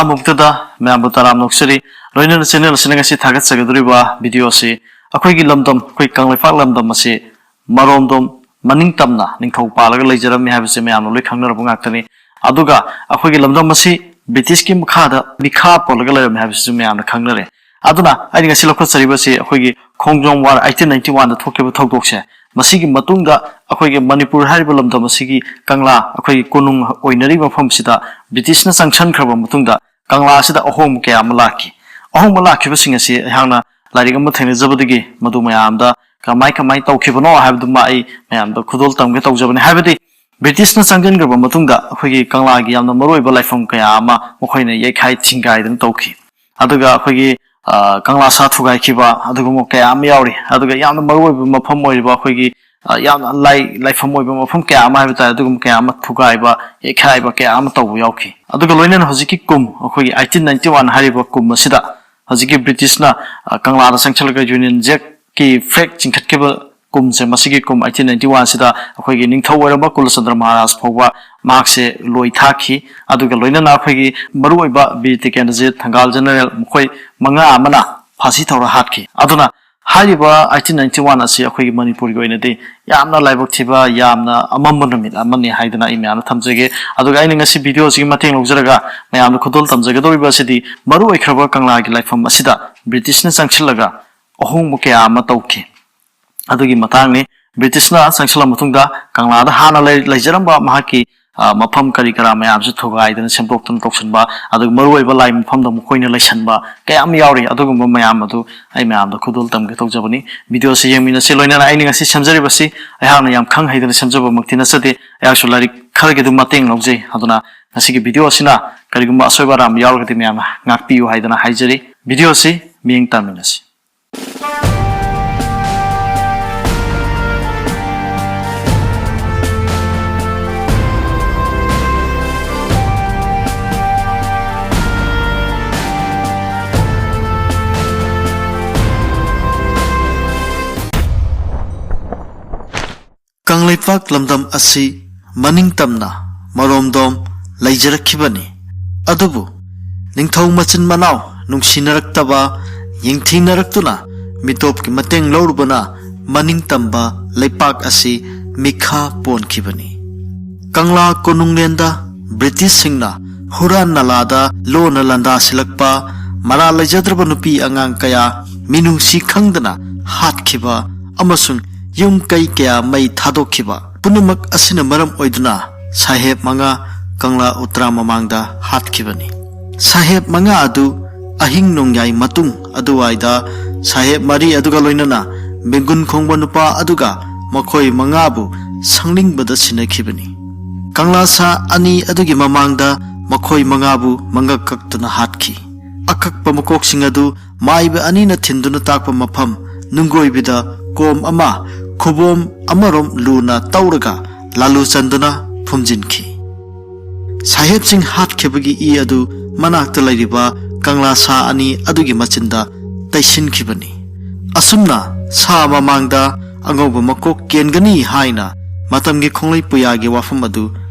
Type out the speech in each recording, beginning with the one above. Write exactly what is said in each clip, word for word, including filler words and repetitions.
ꯑꯃꯨꯛꯇꯗ ꯃꯌꯥꯝꯕꯨ ꯇꯔꯥꯝꯅ ꯑꯣꯛꯆꯔꯤ꯫ ꯂꯣꯏꯅꯅ channel ꯑꯁꯤꯅ ꯉꯁꯤ ꯊꯥꯒꯠꯆꯒꯗꯧꯔꯤꯕ video ꯑꯁꯤ ꯑꯩꯈꯣꯏꯒꯤ ꯂꯝꯗꯝ, ꯑꯩꯈꯣꯏ ꯀꯪꯂꯩꯄꯥꯛ ꯂꯝꯗꯝ ꯑꯁꯤ ꯃꯔꯣꯝꯗꯣꯝ ꯃꯅꯤꯡ ꯇꯝꯅ ꯅꯤꯡꯊꯧ ꯄꯥꯜꯂꯒ ꯂꯩꯖꯔꯝꯃꯤ ꯍꯥꯏꯕꯁꯤ ꯃꯌꯥꯝꯅ ꯂꯣꯏ ꯈꯪꯅꯔꯕ ꯉꯥꯛꯇꯅꯤ꯫ ꯑꯗꯨꯒ ꯑꯩꯈꯣꯏꯒꯤ ꯂꯝꯗꯝ ꯑꯁꯤ Britishꯀꯤ ꯃꯈꯥꯗ ꯃꯤꯈꯥ ꯄꯣꯜꯂꯒ ꯂꯩꯔꯝꯃꯤ ꯍꯥꯏꯕꯁꯤꯁꯨ ꯃꯌꯥꯝꯅ ꯈꯪꯅꯔꯦ꯫ ꯑꯗꯨꯅ ꯑꯩꯅ ꯉꯁꯤ ꯂꯧꯈꯠꯆꯔꯤꯕꯁꯤ ꯑꯩꯈꯣꯏꯒꯤ ꯈꯣꯡꯖꯣꯝ war eighteen ninety oneꯗ ꯊꯣꯛꯈꯤꯕ ꯊꯧꯗꯣꯛꯁꯦ, ꯃꯁꯤꯒꯤ ꯃꯇꯨꯡꯗ ꯑꯩꯈꯣꯏꯒꯤ ꯃꯅꯤꯄꯨꯔ ꯍꯥꯏꯔꯤꯕ ꯂꯝꯗꯝ ꯑꯁꯤꯒꯤ ꯀꯪꯂꯥ, ꯑꯩꯈꯣꯏꯒꯤ ꯀꯣꯅꯨꯡ ꯑꯣꯏꯅꯔꯤꯕ ꯃꯐꯝꯁꯤꯗ Britishꯅ ꯆꯪꯁꯟꯈ꯭ꯔꯕ ꯃꯇꯨꯡꯗ ꯀꯪꯂꯥ ꯑꯁꯤꯗ ꯑꯍꯣꯡꯕ ꯀꯌꯥ ꯑꯃ ꯂꯥꯛꯈꯤ꯫ ꯑꯍꯣꯡꯕ ꯂꯥꯛꯈꯤꯕꯁꯤꯡ ꯑꯁꯤ ꯑꯩꯍꯥꯛꯅ ꯂꯥꯏꯔꯤꯛ ꯑꯃ ꯊꯦꯡꯅꯖꯕꯗꯒꯤ ꯃꯗꯨ ꯃꯌꯥꯝꯗ ꯀꯃꯥꯏ ꯀꯃꯥꯏ ꯇꯧꯈꯤꯕꯅꯣ ꯍꯥꯏꯕꯗꯨꯃ ꯑꯩ ꯃꯌꯥꯝꯗ ꯈꯨꯗꯣꯜ ꯇꯝꯒꯦ ꯇꯧꯖꯕꯅꯤ꯫ ꯍꯥꯏꯕꯗꯤ Britishꯅ ꯆꯪꯁꯤꯟꯈ꯭ꯔꯕ ꯃꯇꯨꯡꯗ ꯑꯩꯈꯣꯏꯒꯤ ꯀꯪꯂꯥꯒꯤ ꯌꯥꯝꯅ ꯃꯔꯨꯑꯣꯏꯕ ꯂꯥꯏꯐꯝ ꯀꯌꯥ ꯑꯃ ꯃꯈꯣꯏꯅ ꯌꯩꯈꯥꯏ ꯊꯤꯡꯒꯥꯏꯗꯅ ꯇꯧꯈꯤ꯫ ꯑꯗꯨꯒ ꯑꯩꯈꯣꯏꯒꯤ, ꯑ, ꯀꯪꯂꯥ ꯁꯥ ꯊꯨꯒꯥꯏꯈꯤꯕ ꯑꯗꯨꯒꯨꯝꯕ ꯀꯌꯥ ꯑꯃ ꯌꯥꯎꯔꯤ꯫ ꯑꯗꯨꯒ ꯌꯥꯝꯅ ꯃꯔꯨꯑꯣꯏꯕ ꯃꯐꯝ ꯑꯣꯏꯔꯤꯕ ꯑꯩꯈꯣꯏꯒꯤ, ꯑ, ꯌꯥꯝꯅ ꯂꯥꯏ, ꯂꯥꯏꯐꯝ ꯑꯣꯏꯕ ꯃꯐꯝ ꯀꯌꯥ ꯑꯃ ꯍꯥꯏꯕ ꯇꯥꯔꯦ, ꯑꯗꯨꯒꯨꯝꯕ ꯀꯌꯥ ꯑꯃ ꯊꯨꯒꯥꯏꯕ, ꯌꯩꯈꯥꯏꯕ ꯀꯌꯥ ꯑꯃ ꯇꯧꯕ ꯌꯥꯎꯈꯤ꯫ ꯑꯗꯨꯒ ꯂꯣꯏꯅꯅ ꯍꯧꯖꯤꯛꯀꯤ ꯀꯨꯝ, ꯑꯩꯈꯣꯏꯒꯤ eighteen ninety one ꯍꯥꯏꯔꯤꯕ ꯀꯨꯝ ꯑꯁꯤꯗ ꯍꯧꯖꯤꯛꯀꯤ Britishꯅ, ꯑ, ꯀꯪꯂꯥꯗ ꯆꯪꯁꯤꯜꯂꯒ Union Jackꯀꯤ flag ꯆꯤꯡꯈꯠꯈꯤꯕ ꯀꯨꯝꯁꯦ, ꯃꯁꯤꯒꯤ ꯀꯨꯝ eighteen ninety oneꯁꯤꯗ ꯑꯩꯈꯣꯏꯒꯤ ꯅꯤꯡꯊꯧ ꯑꯣꯏꯔꯝꯕ ꯀꯨꯂꯆꯟꯗ꯭ꯔ ꯃꯍꯥꯔꯥꯖ ꯐꯥꯎꯕ ꯃꯍꯥꯛꯁꯦ ꯂꯣꯏ ꯊꯥꯈꯤ꯫ ꯑꯗꯨꯒ ꯂꯣꯏꯅꯅ ꯑꯩꯈꯣꯏꯒꯤ ꯃꯔꯨꯑꯣꯏꯕ ꯕꯤꯔ ꯇꯤꯀꯦꯟꯗ꯭ꯔꯖꯤꯠ, ꯊꯪꯒꯥꯜ ꯖꯦꯅꯔꯦꯜ, ꯃꯈꯣꯏ ꯃꯉꯥ ꯑꯃꯅ ꯐꯥꯁꯤ ꯇꯧꯔ ꯍꯥꯠꯈꯤ꯫ ꯑꯗꯨꯅ ꯍꯥꯏꯔꯤꯕ eighteen ninety one ꯑꯁꯤ ꯑꯩꯈꯣꯏꯒꯤ ꯃꯅꯤꯄꯨꯔꯒꯤ ꯑꯣꯏꯅꯗꯤ ꯌꯥꯝꯅ ꯂꯥꯏꯕꯛ ꯊꯤꯕ, ꯌꯥꯝꯅ ꯑꯃꯝꯕ ꯅꯨꯃꯤꯠ ꯑꯃꯅꯤ ꯍꯥꯏꯗꯅ ꯑꯩ ꯃꯌꯥꯝꯅ ꯊꯝꯖꯒꯦ꯫ ꯑꯗꯨꯒ ꯑꯩꯅ ꯉꯁꯤ video ꯑꯁꯤꯒꯤ ꯃꯇꯦꯡ ꯂꯧꯖꯔꯒ ꯃꯌꯥꯝꯗ ꯈꯨꯗꯣꯜ ꯇꯝꯖꯒꯗꯧꯔꯤꯕ ꯑꯁꯤꯗꯤ ꯃꯔꯨ ꯑꯣꯏꯈ꯭ꯔꯕ ꯀꯪꯂꯥꯒꯤ ꯂꯥꯏꯐꯝ ꯑꯁꯤꯗ Britishꯅ ꯆꯪꯁꯤꯜꯂꯒ ꯑꯍꯣꯡꯕ ꯀꯌꯥ ꯑꯃ ꯇꯧꯈꯤ꯫ ꯑꯗꯨꯒꯤ ꯃꯇꯥꯡꯅꯤ꯫ Britishꯅ ꯆꯪꯁꯤꯜꯂ ꯃꯇꯨꯡꯗ ꯀꯪꯂꯥꯗ ꯍꯥꯟꯅ ꯂꯩ-, ꯂꯩꯖꯔꯝꯕ ꯃꯍꯥꯛꯀꯤ, ꯑ, ꯃꯐꯝ ꯀꯔꯤ ꯀꯔꯥ ꯃꯌꯥꯝꯁꯨ ꯊꯨꯒꯥꯏꯗꯅ ꯁꯦꯝꯗꯣꯛꯇꯅ ꯇꯧꯁꯤꯟꯕ, ꯑꯗꯨꯒ ꯃꯔꯨꯑꯣꯏꯕ ꯂꯥꯏ ꯃꯐꯝꯗ ꯃꯈꯣꯏꯅ ꯂꯩꯁꯟꯕ ꯀꯌꯥ ꯑꯃ ꯌꯥꯎꯔꯤ꯫ ꯑꯗꯨꯒꯨꯝꯕ ꯃꯌꯥꯝ ꯑꯗꯨ ꯑꯩ ꯃꯌꯥꯝꯗ ꯈꯨꯗꯣꯜ ꯇꯝꯒꯦ ꯇꯧꯖꯕꯅꯤ꯫ Video ꯑꯁꯤ ꯌꯦꯡꯃꯤꯟꯅꯁꯤ꯫ ꯂꯣꯏꯅꯅ ꯑꯩꯅ ꯉꯁꯤ ꯁꯦꯝꯖꯔꯤꯕꯁꯤ ꯑꯩꯍꯥꯛꯅ ꯌꯥꯝ ꯈꯪ ꯍꯩꯗꯅ ꯁꯦꯝꯖꯕꯃꯛꯇꯤ ꯅꯠꯆꯗꯦ꯫ ꯑꯩꯍꯥꯛꯁꯨ ꯂꯥꯏꯔꯤꯛ ꯈꯔꯒꯤ ꯑꯗꯨꯝ ꯃꯇꯦꯡ ꯂꯧꯖꯩ꯫ ꯑꯗꯨꯅ ꯉꯁꯤꯒꯤ video ꯑꯁꯤꯅ ꯀꯔꯤꯒꯨꯝꯕ ꯑꯁꯣꯏꯕ ꯑꯔꯥꯟꯕ ꯌꯥꯎꯔꯒꯗꯤ ꯃꯌꯥꯝꯅ ꯉꯥꯛꯄꯤꯌꯨ ꯍꯥꯏꯗꯅ ꯍꯥꯏꯖꯔꯤ꯫ Video ꯑꯁꯤ ꯃꯤꯠꯌꯦꯡ ꯇꯥꯃꯤꯟꯅꯁꯤ꯫ ꯀꯪꯂꯩꯄꯥꯛ ꯂꯝꯗꯝ ꯑꯁꯤ ꯃꯅꯤꯡ ꯇꯝꯅ ꯃꯔꯣꯝꯗꯣꯝ ꯂꯩꯖꯔꯛꯈꯤꯕꯅꯤ꯫ ꯑꯗꯨꯕꯨ ꯅꯤꯡꯊꯧ ꯃꯆꯤꯟ ꯃꯅꯥꯎ ꯅꯨꯡꯁꯤꯅꯔꯛꯇꯕ, ꯌꯦꯡꯊꯤꯅꯔꯛꯇꯨꯅ ꯃꯤꯇꯣꯞꯀꯤ ꯃꯇꯦꯡ ꯂꯧꯔꯨꯕꯅ ꯃꯅꯤꯡꯇꯝꯕ ꯂꯩꯄꯥꯛ ꯑꯁꯤ ꯃꯤꯈꯥ ꯄꯣꯟꯈꯤꯕꯅꯤ꯫ ꯀꯪꯂꯥ ꯀꯣꯅꯨꯡꯂꯦꯟꯗ ꯕ꯭ꯔꯤꯇꯤꯁꯁꯤꯡꯅ ꯍꯨꯔꯥꯟ ꯅꯂꯥꯗ ꯂꯣꯟꯅ ꯂꯥꯟꯗꯥꯁꯤꯜꯂꯛꯄ, ꯃꯔꯥꯜ ꯂꯩꯖꯗ꯭ꯔꯕ ꯅꯨꯄꯤ ꯑꯉꯥꯡ ꯀꯌꯥ ꯃꯤꯅꯨꯡꯁꯤ ꯈꯪꯗꯅ ꯍꯥꯠꯈꯤꯕ ꯑꯃꯁꯨꯡ ꯌꯨꯝ ꯀꯩ ꯀꯌꯥ ꯃꯩ ꯊꯥꯗꯣꯛꯈꯤꯕ ꯄꯨꯝꯅꯃꯛ ꯑꯁꯤꯅ ꯃꯔꯝ ꯑꯣꯏꯗꯨꯅ ꯁꯥꯍꯦꯕ ꯃꯉꯥ ꯀꯪꯂꯥ ꯎꯇ꯭ꯔꯥ ꯃꯃꯥꯡꯗ ꯍꯥꯠꯈꯤꯕꯅꯤ꯫ ꯁꯥꯍꯦꯕ ꯃꯉꯥ ꯑꯗꯨ ꯑꯍꯤꯡ ꯅꯣꯡꯌꯥꯏ ꯃꯇꯨꯡ ꯑꯗꯨꯋꯥꯏꯗ ꯁꯥꯍꯦꯕ ꯃꯔꯤ ꯑꯗꯨꯒ ꯂꯣꯏꯅꯅ ꯕꯦꯡꯒꯨꯟ ꯈꯣꯡꯕ ꯅꯨꯄꯥ ꯑꯗꯨꯒ ꯃꯈꯣꯏ ꯃꯉꯥꯕꯨ ꯁꯪꯂꯤꯡꯕꯗ ꯁꯤꯟꯅꯈꯤꯕꯅꯤ꯫ ꯀꯪꯂꯥ ꯁꯥ ꯑꯅꯤ ꯑꯗꯨꯒꯤ ꯃꯃꯥꯡꯗ ꯃꯈꯣꯏ ꯃꯉꯥꯕꯨ ꯃꯉꯛ ꯀꯛꯇꯨꯅ ꯍꯥꯠꯈꯤ꯫ ꯑꯀꯛꯄ ꯃꯀꯣꯛꯁꯤꯡ ꯑꯗꯨ ꯃꯥꯏꯕ ꯑꯅꯤꯅ ꯊꯤꯟꯗꯨꯅ ꯇꯥꯛꯄ ꯃꯐꯝ ꯅꯨꯡꯒꯣꯏꯕꯤꯗ ꯀꯣꯝ ꯑꯃ ꯈꯨꯕꯣꯝ ꯑꯃꯔꯣꯝ ꯂꯨꯅ ꯇꯧꯔꯒ ꯂꯥꯂꯨ ꯆꯟꯗꯨꯅ ꯐꯨꯝꯖꯤꯟꯈꯤ꯫ ꯁꯥꯍꯦꯕꯁꯤꯡ ꯍꯥꯠꯈꯤꯕꯒꯤ ꯏ ꯑꯗꯨ ꯃꯅꯥꯛꯇ ꯂꯩꯔꯤꯕ ꯀꯪꯂꯥ ꯁꯥ ꯑꯅꯤ ꯑꯗꯨꯒꯤ ꯃꯆꯤꯟꯗ ꯇꯩꯁꯤꯟꯈꯤꯕꯅꯤ꯫ ꯑꯁꯨꯝꯅ ꯁꯥ ꯃꯃꯥꯡꯗ ꯑꯉꯧꯕ ꯃꯀꯣꯛ ꯀꯦꯟꯒꯅꯤ ꯍꯥꯏꯅ ꯃꯇꯝꯒꯤ ꯈꯣꯡꯂꯩ ꯄꯨꯌꯥꯒꯤ ꯋꯥꯐꯝ ꯑꯗꯨ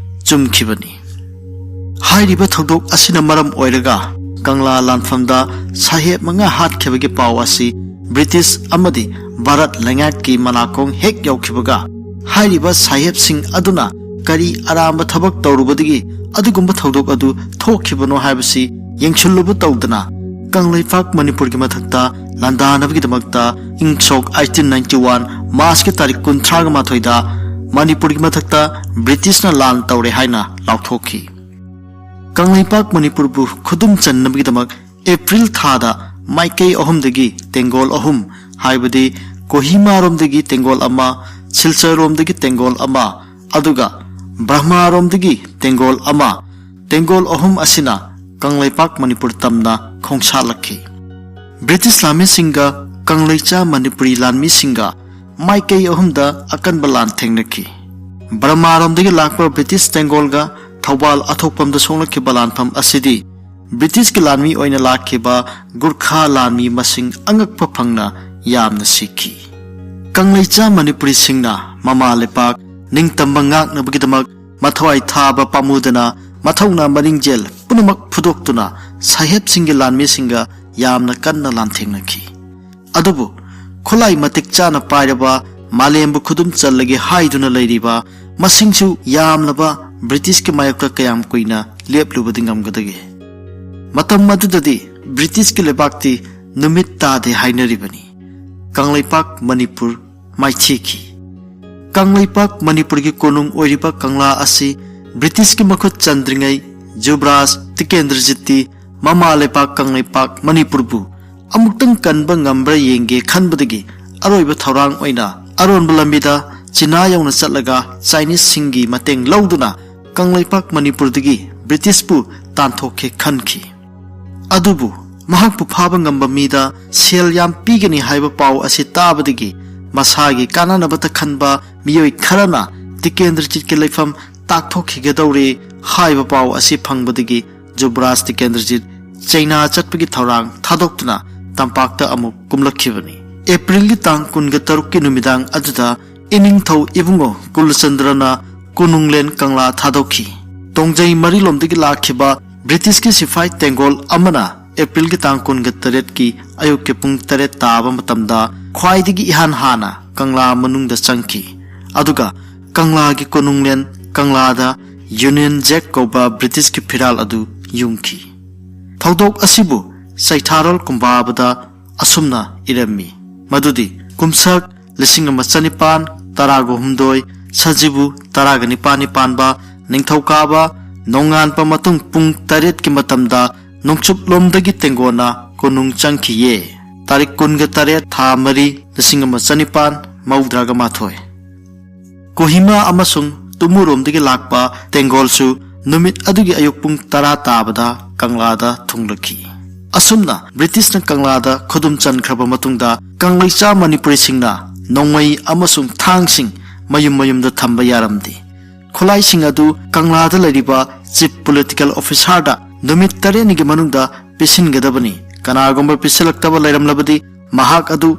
ꯆꯨꯝꯈꯤꯕꯅꯤ꯫ ꯍꯥꯏꯔꯤꯕ ꯊꯧꯗꯣꯛ ꯑꯁꯤꯅ ꯃꯔꯝ ꯑꯣꯏꯔꯒ ꯀꯪꯂꯥ ꯂꯥꯟꯐꯝꯗ ꯁꯥꯍꯦꯕ ꯃꯉꯥ ꯍꯥꯠꯈꯤꯕꯒꯤ ꯄꯥꯎ ꯑꯁꯤ ꯕ꯭ꯔꯤꯇꯤꯁ ꯑꯃꯗꯤ ꯚꯥꯔꯠ ꯂꯩꯉꯥꯛꯀꯤ ꯃꯅꯥꯀꯣꯡ ꯍꯦꯛ ꯌꯧꯈꯤꯕꯒ, ꯍꯥꯏꯔꯤꯕ ꯁꯥꯍꯦꯕꯁꯤꯡ ꯑꯗꯨꯅ ꯀꯔꯤ ꯑꯔꯥꯟꯕ ꯊꯕꯛ ꯇꯧꯔꯨꯕꯗꯒꯤ ꯑꯗꯨꯒꯨꯝꯕ ꯊꯧꯗꯣꯛ ꯑꯗꯨ ꯊꯣꯛꯈꯤꯕꯅꯣ ꯍꯥꯏꯕꯁꯤ ꯌꯦꯡꯁꯤꯜꯂꯨꯕ ꯇꯧꯗꯅ, ꯀꯪꯂꯩꯄꯥꯛ ꯃꯅꯤꯄꯨꯔꯒꯤ ꯃꯊꯛꯇ ꯂꯥꯟꯗꯥꯅꯕꯒꯤꯗꯃꯛꯇ ꯏꯪ ꯁꯣꯛ eighteen ninety one Marchꯀꯤ ꯇꯥꯔꯤꯛ ꯀꯨꯟꯊ꯭ꯔꯥꯒ ꯃꯥꯊꯣꯏꯗ ꯃꯅꯤꯄꯨꯔꯒꯤ ꯃꯊꯛꯇ ꯕ꯭ꯔꯤꯇꯤꯁꯅ ꯂꯥꯟ ꯇꯧꯔꯦ ꯍꯥꯏꯅ ꯂꯥꯎꯊꯣꯛꯈꯤ꯫ ꯀꯪꯂꯩꯄꯥꯛ ꯃꯅꯤꯄꯨꯔꯕꯨ ꯈꯨꯗꯨꯝ ꯆꯟꯅꯕꯒꯤꯗꯃꯛ ꯑꯦꯄ꯭ꯔꯤꯜ ꯊꯥꯗ ꯃꯥꯏꯀꯩ ꯑꯍꯨꯝꯗꯒꯤ ꯇꯦꯡꯒꯣꯜ ꯑꯍꯨꯝ, ꯍꯥꯏꯕꯗꯤ ꯀꯣꯍꯤꯃꯥꯔꯣꯝꯗꯒꯤ ꯇꯦꯡꯒꯣꯜ ꯑꯃ, ꯁꯤꯜꯆꯔꯔꯣꯝꯗꯒꯤ ꯇꯦꯡꯒꯣꯜ ꯑꯃ, ꯑꯗꯨꯒ ꯕ꯭ꯔꯍꯃꯥꯔꯣꯝꯗꯒꯤ ꯇꯦꯡꯒꯣꯜ ꯑꯃ, ꯇꯦꯡꯒꯣꯜ ꯑꯍꯨꯝ ꯑꯁꯤꯅ ꯀꯪꯂꯩꯄꯥꯛ ꯃꯅꯤꯄꯨꯔ ꯇꯝꯅ ꯈꯣꯡꯁꯥꯠꯂꯛꯈꯤ꯫ ꯕ꯭ꯔꯤꯇꯤꯁ ꯂꯥꯟꯃꯤꯁꯤꯡꯒ ꯀꯪꯂꯩꯆꯥ ꯃꯅꯤꯄꯨꯔꯤ ꯂꯥꯟꯃꯤꯁꯤꯡꯒ ꯃꯥꯏꯀꯩ ꯑꯍꯨꯝꯗ ꯑꯀꯟꯕ ꯂꯥꯟ ꯊꯦꯡꯅꯈꯤ꯫ ꯕꯔꯃꯥꯔꯣꯝꯗꯒꯤ ꯂꯥꯛꯄ ꯕ꯭ꯔꯤꯇꯤꯁ ꯇꯦꯡꯒꯣꯜꯒ ꯊꯧꯕꯥꯜ ꯑꯊꯣꯛꯄꯝꯗ ꯁꯣꯛꯅꯈꯤꯕ ꯂꯥꯟꯐꯝ ꯑꯁꯤꯗꯤ ꯕ꯭ꯔꯤꯇꯤꯁꯀꯤ ꯂꯥꯟꯃꯤ ꯑꯣꯏꯅ ꯂꯥꯛꯈꯤꯕ ꯒꯨꯔꯈꯥ ꯂꯥꯟꯃꯤ ꯃꯁꯤꯡ ꯑꯉꯛꯄ ꯐꯪꯅ ꯌꯥꯝꯅ ꯁꯤꯈꯤ꯫ ꯀꯪꯂꯩꯆꯥ ꯃꯅꯤꯄꯨꯔꯤꯁꯤꯡꯅ ꯃꯃꯥ ꯂꯩꯄꯥꯛ ꯅꯤꯡꯇꯝꯕ ꯉꯥꯛꯅꯕꯒꯤꯗꯃꯛ ꯃꯊ꯭ꯋꯥꯏ ꯊꯥꯕ ꯄꯥꯝꯃꯨꯗꯅ ꯃꯊꯧꯅꯥ ꯃꯔꯤꯡꯖꯦꯜ ꯄꯨꯝꯅꯃꯛ ꯐꯨꯗꯣꯛꯇꯨꯅ ꯁꯥꯍꯦꯕꯁꯤꯡꯒꯤ ꯂꯥꯟꯃꯤꯁꯤꯡꯒ ꯌꯥꯝꯅ ꯀꯟꯅ ꯂꯥꯟꯊꯦꯡꯅꯈꯤ꯫ ꯑꯗꯨꯕꯨ ꯈꯨꯠꯂꯥꯏ ꯃꯇꯤꯛ ꯆꯥꯅ ꯄꯥꯏꯔꯕ, ꯃꯥꯂꯦꯝꯕꯨ ꯈꯨꯗꯨꯝ ꯆꯜꯂꯒꯦ ꯍꯥꯏꯗꯨꯅ ꯂꯩꯔꯤꯕ, ꯃꯁꯤꯡꯁꯨ ꯌꯥꯝꯂꯕ ꯕ꯭ꯔꯤꯇꯤꯁꯀꯤ ꯃꯥꯌꯣꯛꯇ ꯀꯌꯥꯝ ꯀꯨꯏꯅ ꯂꯦꯞꯂꯨꯕꯗꯤ ꯉꯝꯒꯗꯒꯦ? ꯃꯇꯝ ꯑꯗꯨꯗꯗꯤ ꯕ꯭ꯔꯤꯇꯤꯁꯀꯤ ꯂꯩꯕꯥꯛꯇꯤ ꯅꯨꯃꯤꯠ ꯇꯥꯗꯦ ꯍꯥꯏꯅꯔꯤꯕꯅꯤ꯫ ꯀꯪꯂꯩꯄꯥꯛ ꯃꯅꯤꯄꯨꯔ ꯃꯥꯏꯊꯤꯈꯤ꯫ ꯀꯪꯂꯩꯄꯥꯛ ꯃꯅꯤꯄꯨꯔꯒꯤ ꯀꯣꯅꯨꯡ ꯑꯣꯏꯔꯤꯕ ꯀꯪꯂꯥ ꯑꯁꯤ ꯕ꯭ꯔꯤꯇꯤꯁꯀꯤ ꯃꯈꯨꯠ ꯆꯟꯗ꯭ꯔꯤꯉꯩ ꯖꯨꯕꯔꯥꯖ ꯇꯤꯀꯦꯟꯗ꯭ꯔꯖꯤꯠꯇꯤ ꯃꯃꯥ ꯂꯩꯄꯥꯛ ꯀꯪꯂꯩꯄꯥꯛ ꯃꯅꯤꯄꯨꯔꯕꯨ ꯑꯃꯨꯛꯇꯪ ꯀꯟꯕ ꯉꯝꯕ꯭ꯔꯥ ꯌꯦꯡꯒꯦ ꯈꯟꯕꯗꯒꯤ ꯑꯔꯣꯏꯕ ꯊꯧꯔꯥꯡ ꯑꯣꯏꯅ ꯑꯔꯣꯟꯕ ꯂꯝꯕꯤꯗ ꯆꯤꯅꯥ ꯌꯧꯅ ꯆꯠꯂꯒ ꯆꯥꯏꯅꯤꯁꯁꯤꯡꯒꯤ ꯃꯇꯦꯡ ꯂꯧꯗꯨꯅ ꯀꯪꯂꯩꯄꯥꯛ ꯃꯅꯤꯄꯨꯔꯗꯒꯤ ꯕ꯭ꯔꯤꯇꯤꯁꯄꯨ ꯇꯥꯟꯊꯣꯛꯀꯦ ꯈꯟꯈꯤ꯫ ꯑꯗꯨꯕꯨ ꯃꯍꯥꯛꯄꯨ ꯐꯥꯕ ꯉꯝꯕ ꯃꯤꯗ ꯁꯦꯜ ꯌꯥꯝ ꯄꯤꯒꯅꯤ ꯍꯥꯏꯕ ꯄꯥꯎ ꯑꯁꯤ ꯇꯥꯕꯗꯒꯤ ꯃꯁꯥꯒꯤ ꯀꯥꯟꯅꯅꯕꯇ ꯈꯟꯕ ꯃꯤꯑꯣꯏ ꯈꯔꯅ ꯇꯤꯀꯦꯟꯗ꯭ꯔꯖꯤꯠꯀꯤ ꯂꯩꯐꯝ ꯇꯥꯛꯊꯣꯛꯈꯤꯒꯗꯧꯔꯦ ꯍꯥꯏꯕ ꯄꯥꯎ ꯑꯁꯤ ꯐꯪꯕꯗꯒꯤ ꯖꯨꯕꯔꯥꯖ ꯇꯤꯀꯦꯟꯗ꯭ꯔꯖꯤꯠ ꯆꯩꯅꯥ ꯆꯠꯄꯒꯤ ꯊꯧꯔꯥꯡ ꯊꯥꯗꯣꯛꯇꯨꯅ ꯇꯝꯄꯥꯛꯇ ꯑꯃꯨꯛ ꯀꯨꯝꯂꯛꯈꯤꯕꯅꯤ꯫ ꯑꯦꯄ꯭ꯔꯤꯜꯒꯤ ꯇꯥꯡ ꯀꯨꯟꯒ ꯇꯔꯨꯛꯀꯤ ꯅꯨꯃꯤꯗꯥꯡ ꯑꯗꯨꯗ ꯏꯅꯤꯡꯊꯧ ꯏꯕꯨꯡꯉꯣ ꯀꯨꯂꯆꯟꯗ꯭ꯔꯅ ꯀꯣꯅꯨꯡꯂꯦꯟ ꯀꯪꯂꯥ ꯊꯥꯗꯣꯛꯈꯤ꯫ ꯇꯣꯡꯖꯩ ꯃꯔꯤꯂꯣꯝꯗꯒꯤ ꯂꯥꯛꯈꯤꯕ ꯕ꯭ꯔꯤꯇꯤꯁꯀꯤ ꯁꯤꯐꯥꯏ ꯇꯦꯡꯒꯣꯜ ꯑꯃꯅ ꯑꯦꯄ꯭ꯔꯤꯜꯒꯤ ꯇꯥꯡ ꯀꯨꯟꯒ ꯇꯔꯦꯠꯀꯤ ꯑꯌꯨꯛꯀꯤ ꯄꯨꯡ ꯇꯔꯦꯠ ꯇꯥꯕ ꯃꯇꯝꯗ ꯈ꯭ꯋꯥꯏꯗꯒꯤ ꯏꯍꯥꯟ ꯍꯥꯟꯅ ꯀꯪꯂꯥ ꯃꯅꯨꯡꯗ ꯆꯪꯈꯤ꯫ ꯑꯗꯨꯒ ꯀꯪꯂꯥꯒꯤ ꯀꯣꯅꯨꯡꯂꯦꯟ ꯀꯪꯂꯥꯗ ꯌꯨꯅꯤꯌꯟ ꯖꯦꯛ ꯀꯧꯕ ꯕ꯭ꯔꯤꯇꯤꯁꯀꯤ ꯐꯤꯔꯥꯜ ꯑꯗꯨ ꯌꯨꯡꯈꯤ꯫ ꯊꯧꯗꯣꯛ ꯑꯁꯤꯕꯨ ꯆꯩꯊꯥꯔꯣꯜ ꯀꯨꯝꯕꯥꯕꯗ ꯑꯁꯨꯝꯅ ꯏꯔꯝꯃꯤ, ꯃꯗꯨꯗꯤ ꯀꯨꯝꯁꯛ ꯂꯤꯁꯤꯡ ꯑꯃ ꯆꯅꯤꯄꯥꯟ ꯇꯔꯥꯒ ꯍꯨꯝꯗꯣꯏ, ꯁꯖꯤꯕꯨ ꯇꯔꯥꯒ ꯅꯤꯄꯥꯟꯅꯤ ꯄꯥꯟꯕ ꯅꯤꯡꯊꯧꯀꯥꯕ ꯅꯣꯡꯉꯥꯟꯕ ꯃꯇꯨꯡ ꯄꯨꯡ ꯇꯔꯦꯠꯀꯤ ꯃꯇꯝꯗ ꯅꯣꯡꯆꯨꯞꯂꯣꯝꯗꯒꯤ ꯇꯦꯡꯒꯣꯟꯅ ꯀꯣꯅꯨꯡ ꯆꯪꯈꯤꯌꯦ꯫ ꯇꯥꯔꯤꯛ ꯀꯨꯟꯒ ꯇꯔꯦꯠ, ꯊꯥ ꯃꯔꯤ, ꯂꯤꯁꯤꯡ ꯑꯃ ꯆꯅꯤꯄꯥꯟ ꯃꯧꯗ꯭ꯔꯥꯒ ꯃꯥꯊꯣꯏ꯫ ꯀꯣꯍꯤꯃꯥ ꯑꯃꯁꯨꯡ ꯇꯨꯃꯨꯔꯣꯝꯗꯒꯤ ꯂꯥꯛꯄ ꯇꯦꯡꯒꯣꯜꯁꯨ ꯅꯨꯃꯤꯠ ꯑꯗꯨꯒꯤ ꯑꯌꯨꯛ ꯄꯨꯡ ꯇꯔꯥ ꯇꯥꯕꯗ ꯀꯪꯂꯥꯗ ꯊꯨꯡꯂꯛꯈꯤ꯫ ꯑꯁꯨꯝꯅ ꯕ꯭ꯔꯤꯇꯤꯁꯅ ꯀꯪꯂꯥꯗ ꯈꯨꯗꯨꯝ ꯆꯟꯈ꯭ꯔꯕ ꯃꯇꯨꯡꯗ ꯀꯪꯂꯩꯆꯥ ꯃꯅꯤꯄꯨꯔꯤꯁꯤꯡꯅ ꯅꯣꯡꯃꯩ ꯑꯃꯁꯨꯡ ꯊꯥꯡꯁꯤꯡ ꯃꯌꯨꯝ ꯃꯌꯨꯝꯗ ꯊꯝꯕ ꯌꯥꯔꯝꯗꯦ꯫ ꯈꯨꯠꯂꯥꯏꯁꯤꯡ ꯑꯗꯨ ꯀꯪꯂꯥꯗ ꯂꯩꯔꯤꯕ ꯆꯤꯐ ꯄꯣꯂꯤꯇꯤꯀꯦꯜ ꯑꯣꯐꯤꯁꯥꯔꯗ ꯅꯨꯃꯤꯠ ꯇꯔꯦꯠꯅꯤꯒꯤ ꯃꯅꯨꯡꯗ ꯄꯤꯁꯤꯟꯒꯗꯕꯅꯤ꯫ ꯀꯅꯥꯒꯨꯝꯕ ꯄꯤꯁꯤꯜꯂꯛꯇꯕ ꯂꯩꯔꯝꯂꯕꯗꯤ ꯃꯍꯥꯛ ꯑꯗꯨ